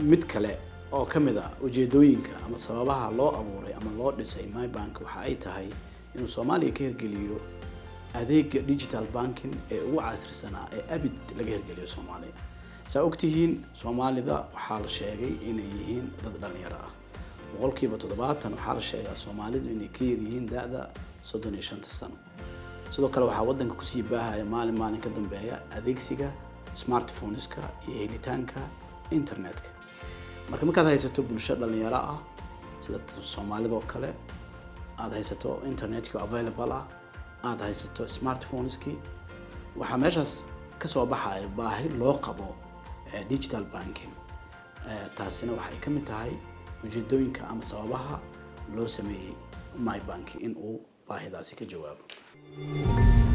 Mid kale oo ka mid a ujeedooyinka ama sababaha loo abuuray ama loo dhisay MyBank waxa ay tahay inuu Soomaaliya ka hirgeliyo adeega digital banking ee ugu casrisanaa ee abid laga hirgeliyo Soomaaliya. Saa ogtihiin, Soomaalida waxaa la sheegay inay yihiin dad dhalinyaro ah. 70% waxaa la sheegaa Soomaalidu inay ka yar yihiin da-da 35-ta sano. Sidoo kale, waxaa waddanka kusii baahaya maalin maalin ka dambeeya adeegsiga smartphoneska iyo helitaanka internetka. Marka markaad haysato bulsho dhalinyaro ah sida Soomaalida oo kale, aada haysato internetkii available ah, aada haysato smartphoneski, waxaa meeshaas kasoo baxaya baahi loo qabo digital banking. Taasina waxay ka mid tahay ujeedooyinka ama sababaha loo sameeyey MyBank in uu baahidaasi ka jawaabo.